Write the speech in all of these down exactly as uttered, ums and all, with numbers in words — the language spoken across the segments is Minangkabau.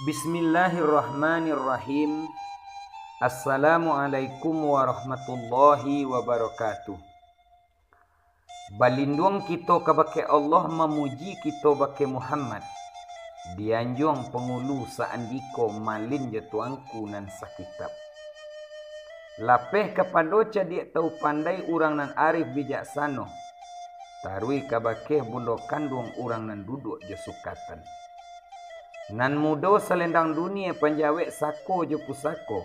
Bismillahirrahmanirrahim. Assalamualaikum warahmatullahi wabarakatuh. Balinduang kito kabake Allah, mamuji kito bake Muhammad, dianjuang pangulu saandiko malin jo tuanku nan sakitab. Lapeh kapado cadiak tau pandai urang nan arif bijaksano, taruih kabake bundo kanduang urang nan duduak jo sukatan. Nan mudo salendang dunia panjawek sako jo pusako,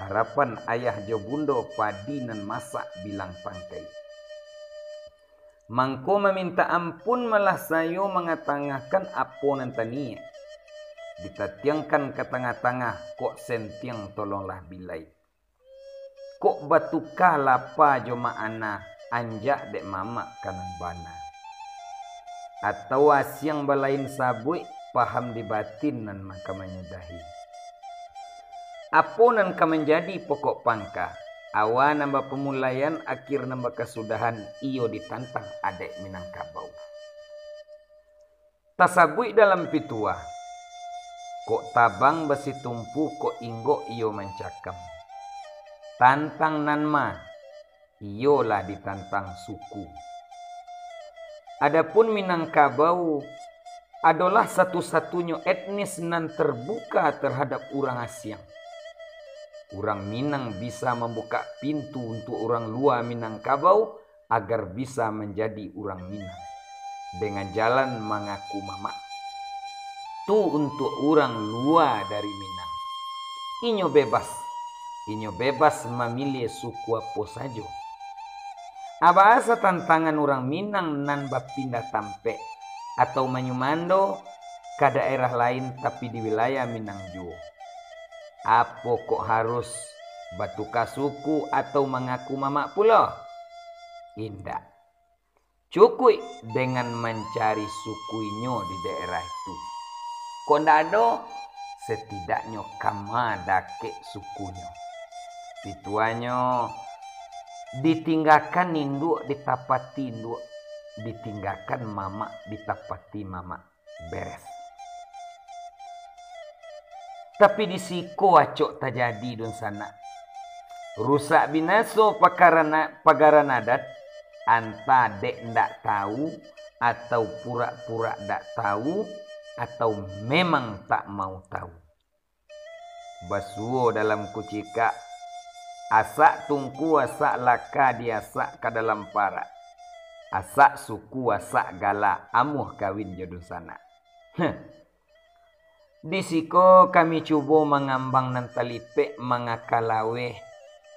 harapan ayah jo bundo padi nan masak bilang pangkai. Mangko mamintak ampun malah sayo mangatangahkan apo nan taniaik. Ditatiangkan ka tangah-tangah, kok sentiang tolonglah bilai. Kok batuka lapa jo ma'ana, anjak dek mamak ka nan bana. Atau asiang balain sabuik, paham di batin nan maka manyudahi. Apo nan ka manjadi pokok pangka, awa nan bapamulaian, akhir nan bakasudahan, iyo ditantang adaik Minangkabau. Tasabuik dalam pituah, kok tabang basitumpu, kok inggok iyo mancakam. Tantang nan ma, iyolah ditantang suku. Adapun Minangkabau adolah satu-satunyo etnis nan terbuka terhadap urang asiang. Urang Minang bisa mambukak pintu untuak urang lua Minangkabau agar bisa manjadi urang Minang, dengan jalan mangaku mamak. Tu untuak urang lua dari Minang. Inyo bebas. Inyo bebas mamiliah suku apo sajo. Abahasa tantangan urang Minang nan bapindah tampek atau manyumando ka daerah lain, tapi di wilayah Minang juo. Apo kok harus batuka suku atau mangaku mamak pulo? Indak. Cukuik dengan mancari suku inyo di daerah itu. Kok ndak ado, setidaknyo kama dakek sukunyo. Pituahnyo, ditinggakan induak ditapati induak, ditinggakan mamak ditapati mamak. Beres. Tapi di siko acok tajadi, dunsanak. Rusak binaso pakarana-, pagaran adat, antah dek ndak tahu, atau purak-purak ndak tahu, atau memang tak mau tahu. Basuo dalam kucikak, asak tungku, asak laka diasak ka dalam parak. Asak suku, asak gala, amuah kawin jo dunsanak. Heh. Di siko kami cubo mangambang nan talipek, mangaka laweh,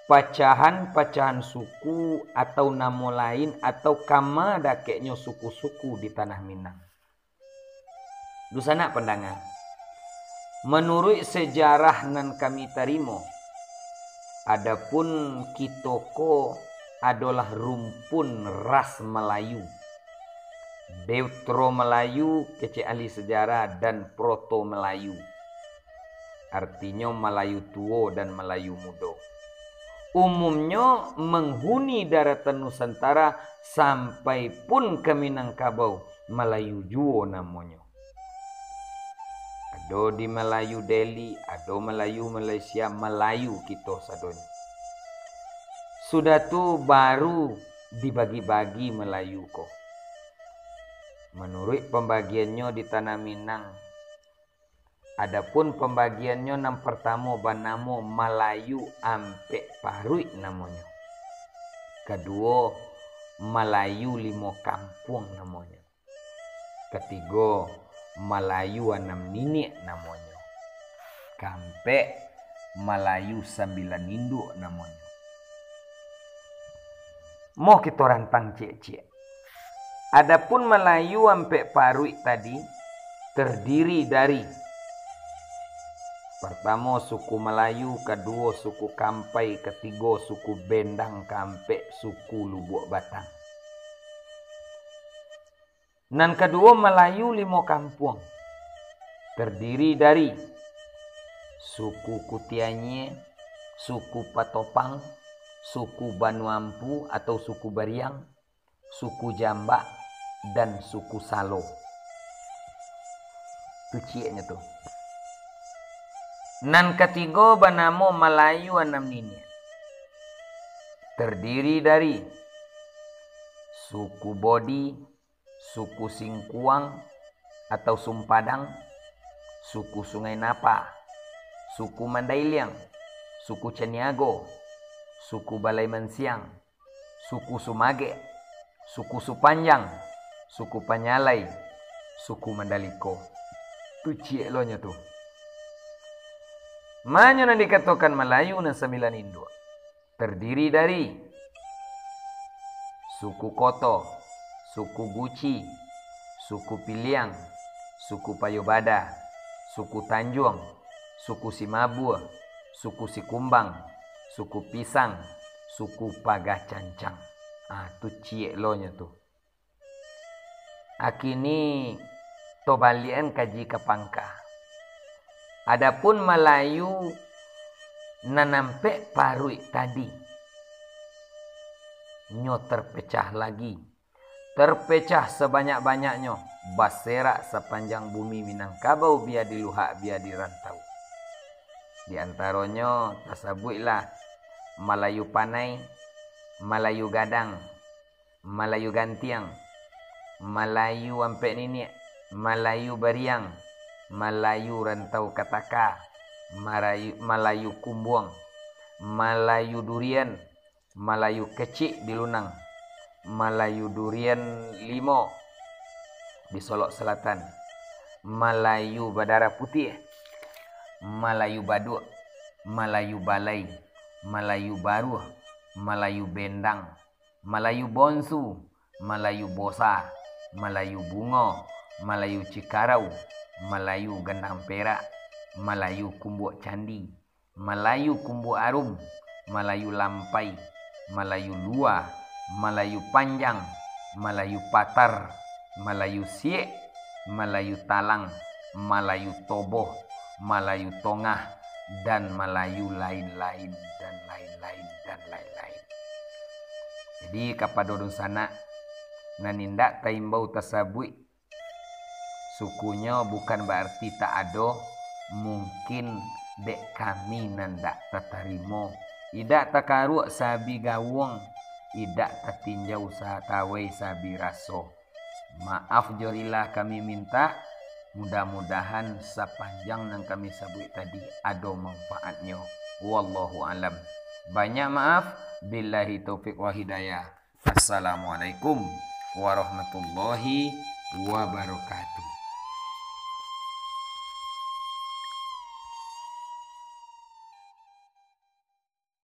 pacahan-pacahan suku, atau namo lain, atau kama dakeknyo suku-suku di Tanah Minang. Dunsanak pandanga, manuruik sejarah nan kami tarimo, adapun kito ko adolah rumpun ras Malayu, Deutro Malayu, kecek ahli sejarah, dan Proto Malayu, artinyo Malayu Tuo dan Malayu Mudo. Umumnyo manghuni daratan Nusantara sampai pun ka Minangkabau, Malayu juo namonyo. Ado di Malayu Deli, ado Malayu Malaysia, Malayu kito sadonyo. Sudah tu baru dibagi-bagi Malayu ko. Manuruik pambagiannyo di Tanah Minang, adapun pambagiannyo nan partamo banamo Malayu Ampek Paruik namonyo. Kaduo, Malayu Limo Kampuang namonyo. Katigo, Malayu Anam Niniak namonyo. Kaampek, Malayu Sambilan Induak namonyo. Moh kito rantang ciek-ciek. Adapun Malayu Ampek Paruik tadi tardiri dari, partamo, suku Malayu, kaduo, suku Kampai, katigo, suku Bendang, kaampek, suku Lubuak Batang. Nan kaduo, Malayu Limo Kampuang, tardiri dari suku Kutianyie, suku Patopang, suku Banuampu atau suku Bariang, suku Jambak, dan suku Salo. Tu cieknyo tu. Nan katigo banamo Malayu Anam Niniak. Terdiri dari suku Bodi, suku Singkuang atau Sumpadang, suku Sungai Napa, suku Mandailiang, suku Caniago, suku Balai Mansiang, suku Sumagek, suku Supanjang, suku Panyalai, suku Mandaliko. Tu ciek lo nyo tu. Ma nyo nan dikatokan Malayu nan sambilan induak. Terdiri dari suku Koto, suku Guci, suku Piliang, suku Payobada, suku Tanjuang, suku Simabua, suku Sikumbang, suku Pisang, suku Pagah Cancang. Ah, tu ciek lo nyo tu. Akini tobaliakan kaji ka pangka. Adapun Malayu nan ampek paruik tadi, nyo terpecah lagi. Terpecah sabanyak-banyaknyo, baserak sapanjang bumi Minangkabau, bia di luhak, bia di rantau. Di antaronyo tasabuiklah Malayu Panai, Malayu Gadang, Malayu Gantiang, Malayu Ampek Niniak, Malayu Bariang, Malayu Rantau Kataka, Marayu-, Malayu Kumbuang, Malayu Durian, Malayu Kecik di Lunang, Malayu Durian Limo di Solok Selatan, Malayu Badarah Putiah, Malayu Baduak, Malayu Balai, Malayu Baruah, Malayu Bendang, Malayu Bonsu, Malayu Bosa, Malayu Bungo, Malayu Cikarau, Malayu Gandang Perak, Malayu Kumbuak Candi, Malayu Kumbuak Arum, Malayu Lampai, Malayu Lua, Malayu Panjang, Malayu Patar, Malayu Siek, Malayu Talang, Malayu Toboh, Malayu Tongah, dan Malayu lain-lain, dan lain-lain, dan lain-lain. Jadi, kapado dunsanak, nan indak taimbau tasabuik, sukunyo bukan baarti tak ado, mungkin dek kami nan dak tatarimo, idak takaruak sabi gawuang, idak tatinjau satawai sabi raso. Maaf jo rilah kami mintak, mudah-mudahan sapanjang nan kami sabuik tadi ado manfaatnyo. Wallahu alam. Banyak maaf, billahi taufik wal hidayah. Assalamualaikum warahmatullahi wabarakatuh.